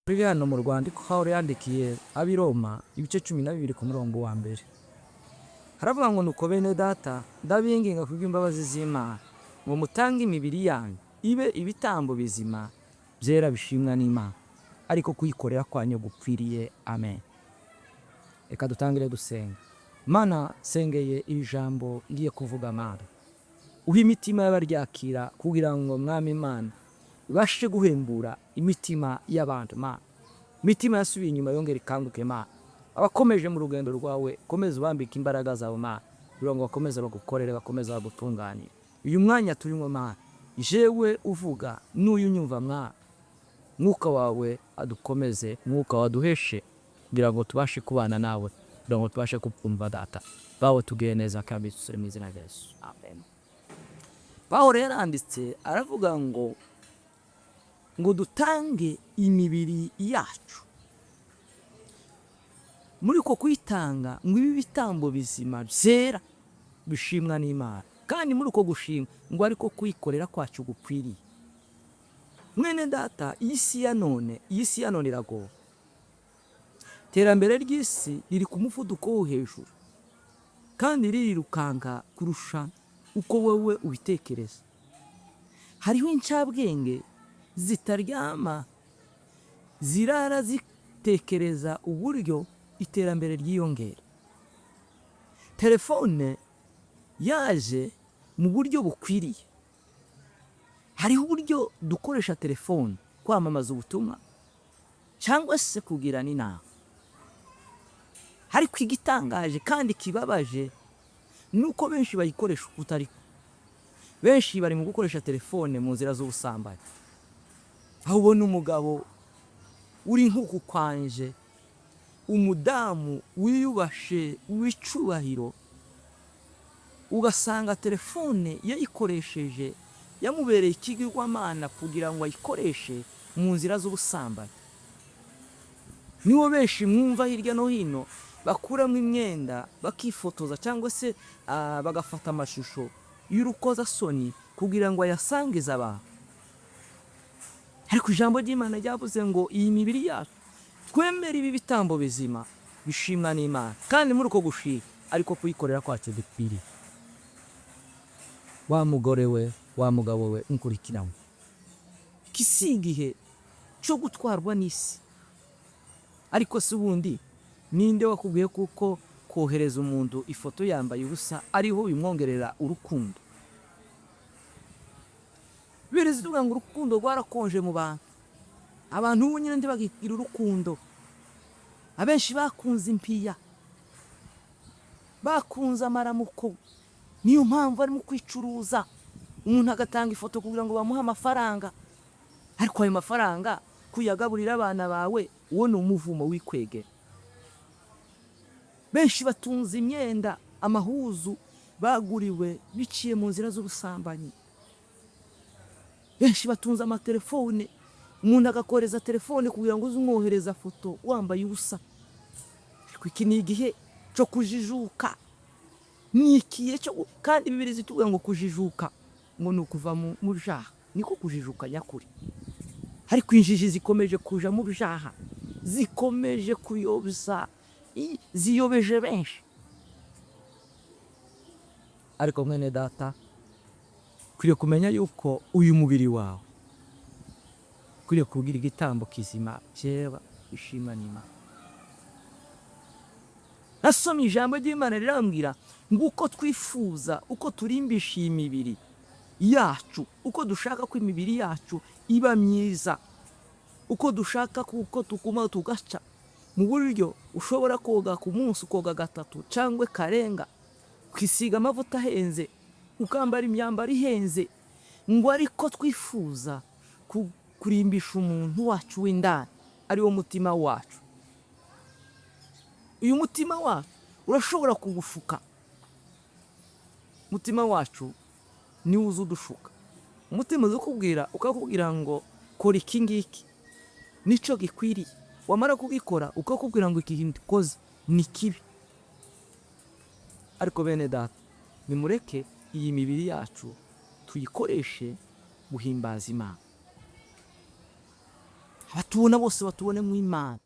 Turi hano mu rwandiko Pawulo yandikiye ab'i Roma, ibice 12 ku murongo wa mbere. Haravuga ngo: "Nuko bene data, ndabinginga kubw'imbabazi z'Imana ngo mutange imibiri yanyu ibe ibitambo bizima, byera, bishimwa n'Imana, ariko kuyikorera kwanyu gukwiriye." Amen. Reka dutangire dusenga. Mana, sengeye iri jambo ngiye kuvuga. Mana, uha imitima y'abaryakira kugira ngo, Mwami Imana, ibashe guhembura imitima y'abantu. Mana, imitima yasubiye inyuma yongere ikanguke. Mana, abakomeje mu rugendo rwawe, komeza ubambike imbaraga zawe, Mana, kugira ngo bakomeze bagukorere, bakomeze bagutunganire. Uyu mwanya turimo, Mana, jewe uvuga n'uyu unyumva, Mwana, Mwuka wawe adukomeze, Mwuka waduheshe kugira ngo tubashe kubana nawe, kugira ngo tubashe kukumva. Data bawe, tugiye neza kandi dusubire mu izina rya Yesu, amen. Pawulo yaranditse aravuga ngo dutange imibiri yacu, muri uko kuyitanga ngo ibe ibitambo bizima, byera, bishimwa n'Imana, kandi muri uko gushima ngo ariko kuyikorera kwacu gukwiriye. Mwene data, iyi si ya none, iyi si ya none iragoye. Iterambere ry'isi riri ku muvuduko wo hejuru kandi ririrukanka kurusha uko wowe ubitekereza. Hariho incabwenge zitaryama, zirara zitekereza uburyo iterambere ryiyongera. Telefone yaje mu buryo bukwiriye. Hariho uburyo dukoresha telefone kwamamaza ubutumwa cyangwa se kugirana inama, ariko igitangaje kandi kibabaje ni uko benshi bayikoresha uko utari. Benshi bari mu gukoresha telefone mu nzira z'ubusambanyi, aho ubona umugabo uri nk'uku kwanje, umudamu wiyubashe, w'icubahiro, ugasanga telefone yayikoresheje, yamubereye ikigirwamana kugira ngo ayikoreshe mu nzira z'ubusambanyi. Nibo benshi mwumva hirya no hino bakuramo imyenda bakifotoza cyangwa se bagafata amashusho y'urukozasoni kugira ngo ayasangize abantu. Ariko ijambo ry'Imana ryavuze ngo iyi mibiri yacu twemere ibi bitambo bizima bishimwa n'Imana, kandi muri uko gushima ariko kuyikorera kwacu dukwiriye. Wa mugore we, wa mugabo we unkurikiranywe, iki si igihe cyo gutwarwa n'isi. Ariko se ubundi ninde wakubwiye kuko kohereza umuntu ifoto yambaye ubusa ariho bimwongerera urukundo? Birezi tuvuga ngo urukundo rwarakonje mu bantu. Abantu ubu nyine ntibagira urukundo. Abenshi bakunze impiya, bakunze amaramuko, niyo mpamvu barimo kwicuruza. Umuntu agatanga ifoto kugira ngo bamuhe amafaranga, ariko ayo mafaranga kuyagaburira abana bawe, uwo ni umuvumo wikwegera. Benshi batunze imyenda, amahuzu baguriwe biciye mu nzira z'ubusambanyi. Benshi batunze amatelefone, umuntu agakohereza telefone kugira ngo uze umwohereza foto wambaye ubusa. Ariko iki ni igihe cyo kujijuka, ni igihe cyo, kandi Bibiliya itubwira ngo kujijuka ngo ni ukuva mu byaha, niko kujijuka nyakuri. Ariko injiji zikomeje kuja mu byaha, zikomeje kuyobya, ziyobeje benshi. Ariko mwene data, ukwiriye kumenya yuko uyu mubiri wawe ukwiriye kugira igitambo kizima, cyera, ishimwa n'Imana. Nasomye ijambo ry'Imana rirambwira ngo uko twifuza, uko turimbisha iyi mibiri yacu, uko dushaka ko imibiri yacu iba myiza, uko dushaka kuko tuguma tugaca mu buryo ushobora koga ku munsi, ukoga gatatu cyangwa karenga, ukisiga amavuta ahenze, ukambara imyambaro ihenze, ngo ariko twifuza kurimbisha umuntu wacu w'indani, ari wo mutima wacu. Uyu mutima wacu urashobora kugushuka. Umutima wacu niwo uza udushuka. Umutima uza ukubwira, ukakubwira ngo kora iki ngiki, nicyo gikwiriye. Wamara kugikora, ukakubwira ngo iki kintu ukoze ni kibi. Ariko bene data, nimureke iyi mibiri yacu tuyikoreshe guhimbaza Imana. Abatubona bose batubone mu Imana.